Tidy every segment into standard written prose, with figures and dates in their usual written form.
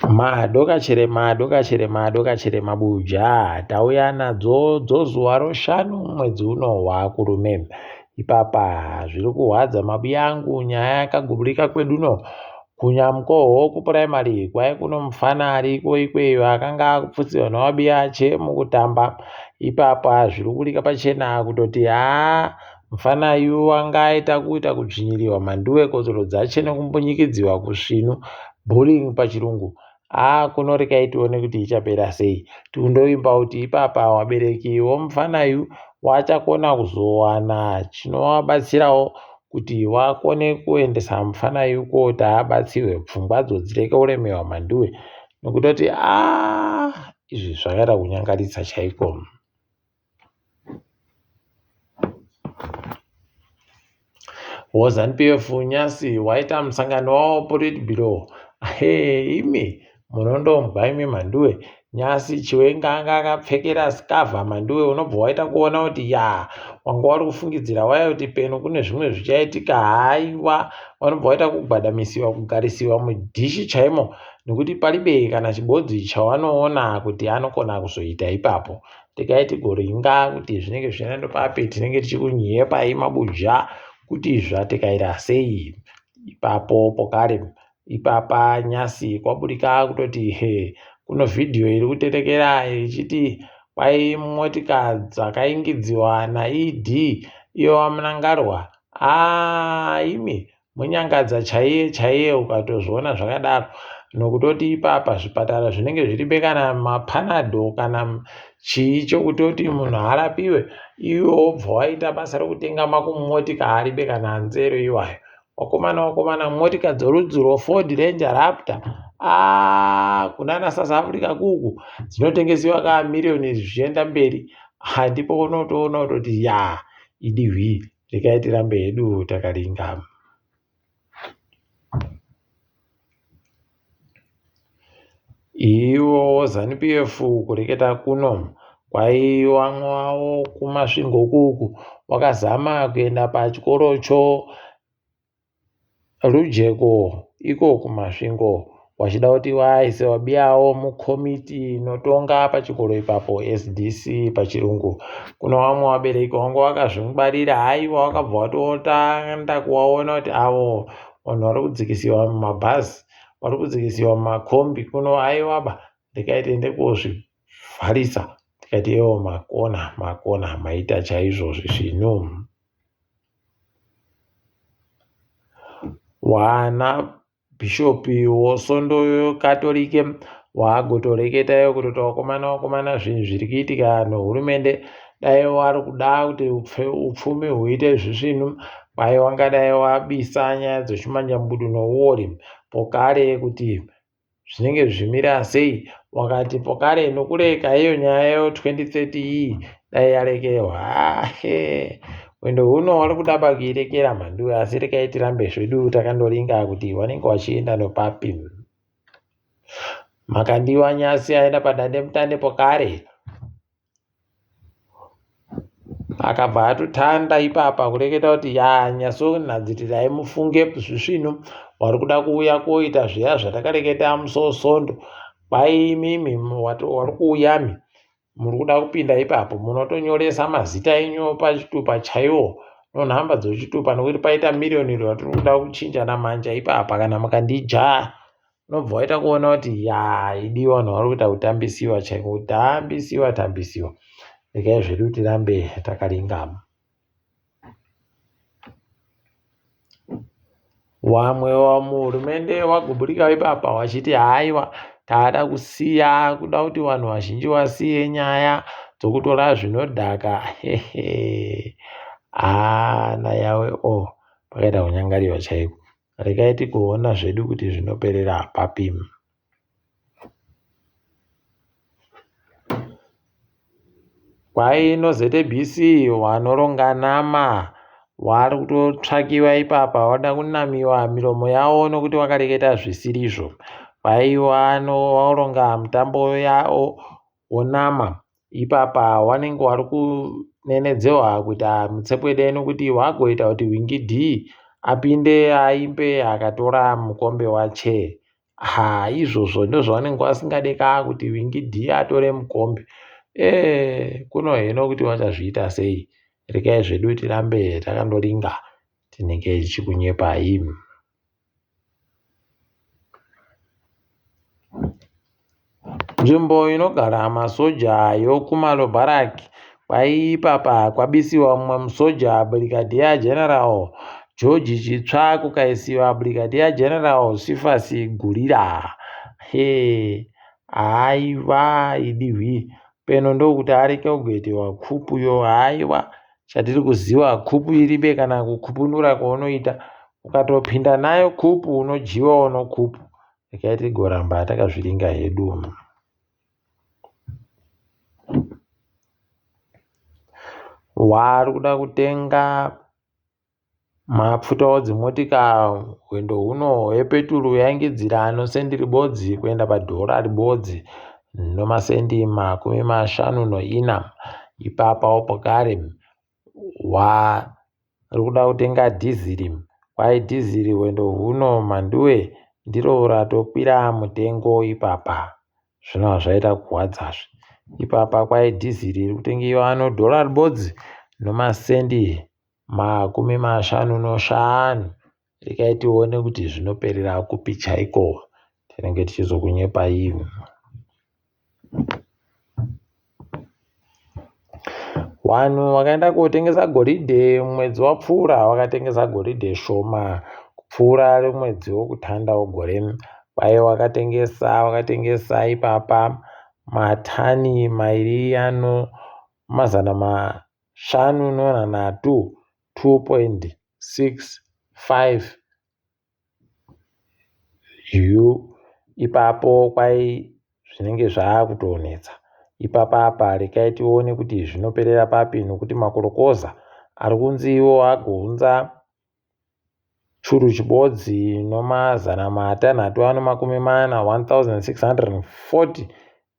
Madokachere madokachere madokachere mabuja tauya nadzo dzozuva roshanu mwedzi uno wakurume. Ipapa zviri kuhwadza mabuya angu nyaya yakaguburika kweduno kunyamukoho kupuraimari kwai kuno mufana ariko ikweyo akanga akupfutsiwa nevabiya ache mukutamba. Ipapa zviri kuburika pachena kutoti haa mufana yu wanga aita kuita kudzvinyiriwa mhanduwe kodzero dzache nekumbunyikidziwa kusvinu bullying pachirungu haa kuno rekai tione kuti ichapera sei tundovimba kuti ipapa wabereki womufana yu wachakona kuzowana chinowabatsirawo kuti wakone kuendesa mufana yu koti abatsirwe pfungwadzo dzireke kuremewa mhanduwe nokutoti aa izvi zvakaita kunyangaritsa chaiko. WoZanu-PF nyasi waita musangano wawo Politburo. He imi munondombwa imi mhanduwe. Nyasi Chiwenga anga akapfekera sikavha mhanduwe unobva waita kuona kuti ya wanga wari kufungidzira waya kuti peno kune zvimwe zvichaitika haiwa vanobva waita kugwadamisiwa kugarisiwa mudhishi chaimo nekuti paribe kana chibodzi chawanoona kuti anokona kuzoita ipapo. Regai tigoringa kuti zvinenge zvichienda ndopapi tinenge tichikunyepai mabuja kuti zvatikaira sei ipapo pokare ipapa nyasi kwaburika kutoti he kuno vhidhiyo iri kutetekera ichiti kwai motika dzakaingidziwa naED iyo vaMnangarwa aa imi Munyangadza chaiye chaiye ukatozviona zvakadaro nokutoti ipapa zvipatara zvinenge zviribe kana mapanado kana chii chokutoti munhu arapiwe iwe wobva waita basa rokutenga makumotika aribe kana nzero iwayo wakomana wakomana motika dzorudzi rwoford ranger raptor aa kunana south africa kuku dzinotengesiwa ka miriyoni zvichienda mberi handipo unotoona kutoti ya idihwi Regai tirambe hedu takaringa. Ivo ZanuPF kureketa kuno kwaiwamwe wavo kuMasvingo kuku wakazama kuenda pachikorocho Rujeko iko kuMasvingo wachida kuti waise wabiyawo mukomiti inotonga pachikoro ipapo SDC pachirungu. Kuno vamwe vabereki wanga wakazvingwarira haiwa wakabva watotanda kuwaona kuti avo vanhu vari kudzikisiwa mumabhazi vari kudzikisiwa mumakombi kuno haiwaba regai tiende kozvivharisa tikati ewo makona makona maita chaizvo zvisvinu. Wana bhishopi wosondo katorike wagotoreketayo kutoti wakomana wakomana zvinhu zviri kuitika nehurumende dai wari kuda kuti upfumi huite zvisvinu kwai wangadai wabisa nyaya dzechimanjambudu nouori pokare kuti zvinenge zvimira sei wakati pokare nokureka iyo nyaya yo 2030 iyi dai yarekerwa ahe hwendo huno wari kuda pakuirekera mhanduwe asi rekai tirambe zvedu takandoringa kuti wanenge wachienda nopapi makandiwa nyasi aenda padandemutande pokare Akabva atotanda ipapa kureketa kuti ya nyatsonadzirirai mufunge zvisvinu wari kuda kuuya koita zviya zvatakareketa musosondo kwai imimi wari kuuyami muri kuda kupinda ipapo munotonyoresa mazita enyu pachitupa chaiwo nonhamba dzochitupa nokuti paita miriyoni iro ratiri kuda kuchinjana manja ipapa kana mukandijaa unobva waita kuona kuti ya idi vanhu vari kuita kutambisiwa chaiko kutambisiwa tambisiwa regai zvedu tirambe takaringama wamwe wamuhurumende waguburika ipapa wachiti haiwa tada kusiya kuda kuti vanhu vazhinji vasiye nyaya dzokutora zvinodhaka hehe haa nayawe o oh, pakaita kunyangariwa chaiko Regai tigoona zvedu kuti zvinoperera papi. Kwai noZBC wanoronga nama wari kutotsvakiwa ipapa wada kunamiwa miromo yawo nokuti wakareketa zvisirizvo. Kwai wanoronga mutambo yawo wonama ipapa wanenge wari kunenedzewa kuita mutsepwede nokuti wagoita kuti Winky D apinde aimbe akatora mukombe wache. Ha izvozvo ndozvavanenge vasingade kaa kuti Winky D atore mukombe. Eh kuno heno kuti vachazviita sei. Regai zvedu tirambe takandoringa tinenge tichikunyepai. Nzvimbo inogara masoja yokuMalobharak kwaipapa kwabisiwa mumwe musoja Brigadier General George Chitsva kukaisiwa Brigadier General Cephas Gurira. He haiwa idihwi peno ndokuti areke kugoitiwa kupu yo haiwa chatiri kuziwa kupu iribe kana kukupunura kwaunoita ukatopinda nayo kupu unodyiwawo nokupu Regai tigoramba takazviringa hedu. Vari kuda kutenga mapfutawo dzimotika hwendo huno hwepeturu yaingidzira nosendi ribodzi kuenda padhora ribodzi nomasendi 54 ipapawo pakare Wa rikuda kutenga dhiziri kwai dhiziri hwendo huno mhanduwe ndiro ratokwira mutengo ipapa zvino hazvaita kurwadzazve ipapa kwai dhiziri iri kutengewa nodhora ribodzi nomasendi 55 rekai tione kuti zvinoperera kupi chaiko tinenge tichizokunyepai Vanhu vakaenda kotengesa goridhe mwedzi wapfuura vakatengesa goridhe shoma kupfuura remwedzi wokutanga wegore. Kwai vakatengesa vakatengesa ipapa matani mairi ano 503 2.65 U ipapo kwai zvinenge zvaakutonetsa ipapa apa rekai tione kuti zvinoperera papi nokuti makorokoza ari kunzi iwo agounza churu chibodzi nomazana matanhatu ano 40 1640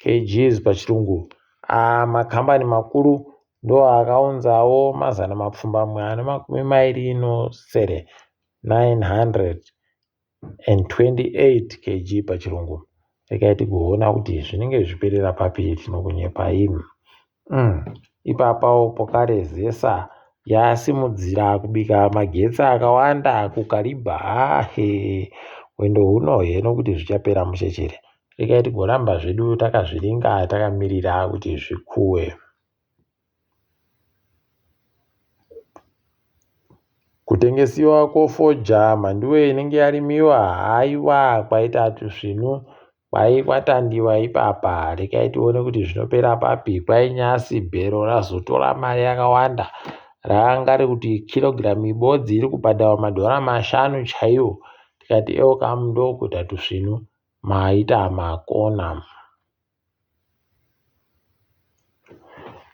kgs pachirungu ah, makambani makuru ndo akaunzawo 827 928 kg pachirungu regai tigoona kuti zvinenge zvichiperera papi tinokunyepai Ipapawo pokare zesa yasimudzira kubika magetsi akawanda kuKariba hee hwendo huno heno kuti zvichapera mushe chere regai tigoramba zvedu takazviringa takamirira kuti zvikuwe. Kutengesiwa kwofoja mhanduwe inenge yarimiwa haiwa kwaita tusvinu kwai kwatandiwa ipapa rekai tione kuti zvinopera papi kwai nyasi bhero razotora mari yakawanda ranga rekuti kirogiramu ibodzi iri kubhadharwa madhora 5 chaiwo tikati eokamu ndokuita tusvinu maita makona.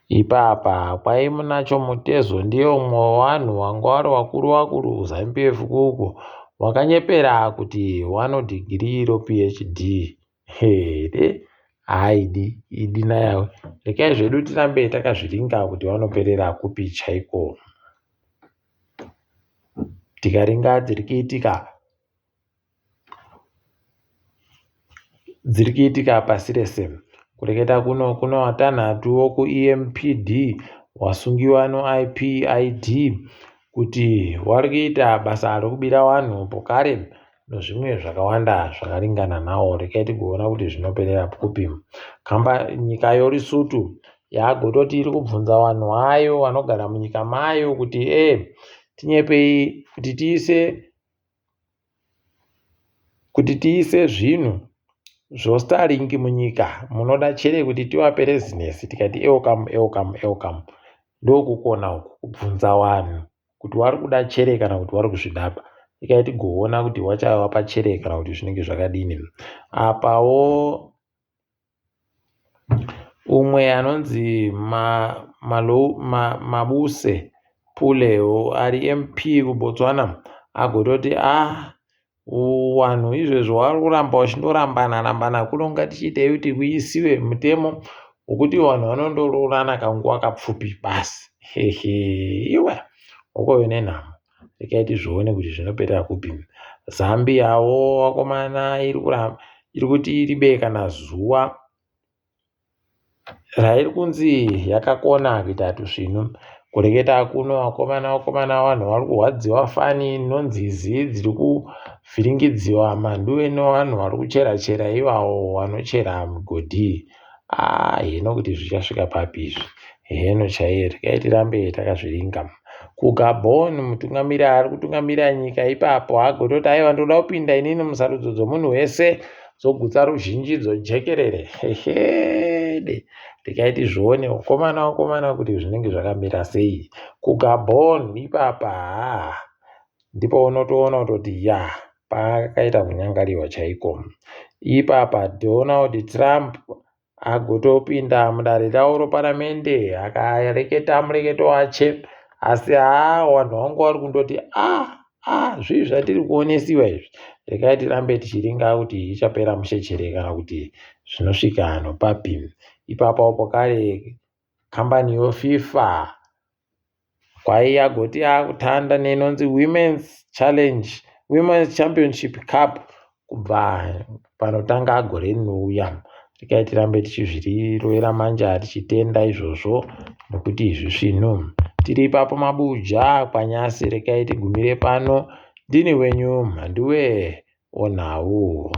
Ipapa kwai Munacho Mutezo ndiye umwe wevanhu wanga vari vakuru vakuru kuZanu PF kuko wakanyepera kuti wano dhigirii roPHD here haidi idi nayawe rekai zvedu tirambe takazviringa kuti vanoperera kupi chaiko tikaringa dziri kuitika dziri kuitika pasi rese. Kureketa kuno kuno vatanhatu vokuEMPD wasungiwa noIPID kuti wari kuita basa rokubira vanhu pokare nozvimwe zvakawanda zvakaringana nawo. Rekai tigoona kuti zvinoperera kupi. Kamba nyika yoLesotho yagototi iri kubvunza vanhu vayo vanogara munyika mayo kuti e tinyepei kuti tiise Kuti tiise zvinhu zvoStarlink munyika munoda chere kuti tivape rezinesi tikati elcam elcam elcam ndokukona uku kubvunza vanhu kuti wari kuda chere kana kuti wari kuzvidaba ikai tigoona kuti wachavapa chere kana kuti zvinenge zvakadini apawo Umwe anonzi Mabuse Pule ari MP kuBotswana agototi ah wanhu izvezvi wari kuramba uchindorambana rambana kuno ngatichiitei kuti kuisiwe mutemo wekuti vanhu vanondoroorana kanguva kapfupi basi hehe iwe hokoyo nenhamo regai tizvione kuti zvinoperera kupi. Zambiawo vakomana iri kuti iribe kana zuva rairi kunzi yakakona kuita tusvinu. Kureketa kuno vakomana vakomana vanhu vari kurwadziwa fani nonzizi dziri kuvhiringidziwa mhanduwe nevanhu vari kuchera chera ivavo vanochera migodhi. Ah, hino kuti zvichasvika papi izvi heno chaiye regai tirambe takazviringa. KuGabon mutungamiri ari kutungamira nyika ipapo agototi aiwa ndoda kupinda inini musarudzo dzomunhu wese dzogutsa ruzhinji dzojekerere hehede regai tizvione vakomana vakomana kuti zvinenge zvakamira sei kuGabon ipapa haa ndipo unotoona kutoti ya pakaita kunyangariwa chaiko ipapa Donald Trump agotopinda mudare ravo roparamende akareketa mureketo wache asi haa vanhu vangu vari kundoti a ah, a ah, zvii zvatiri kuonesiwa izvi regai tirambe tichiringa kuti ichapera mushe kana kuti zvinosvika nopapi ipapo pokare kambani yoFIFA kwaiya goti yakutanda neinonzi Women's Challenge Women's Championship Cup kubva panotanga gore rinouya. Regai tirambe tichizvirovera manja tichitenda izvozvo nekuti zvisvinu. Tiri ipapo mabuja kwanyasi regai tigumire pano. Ndini wenyu Mhanduwe onhau.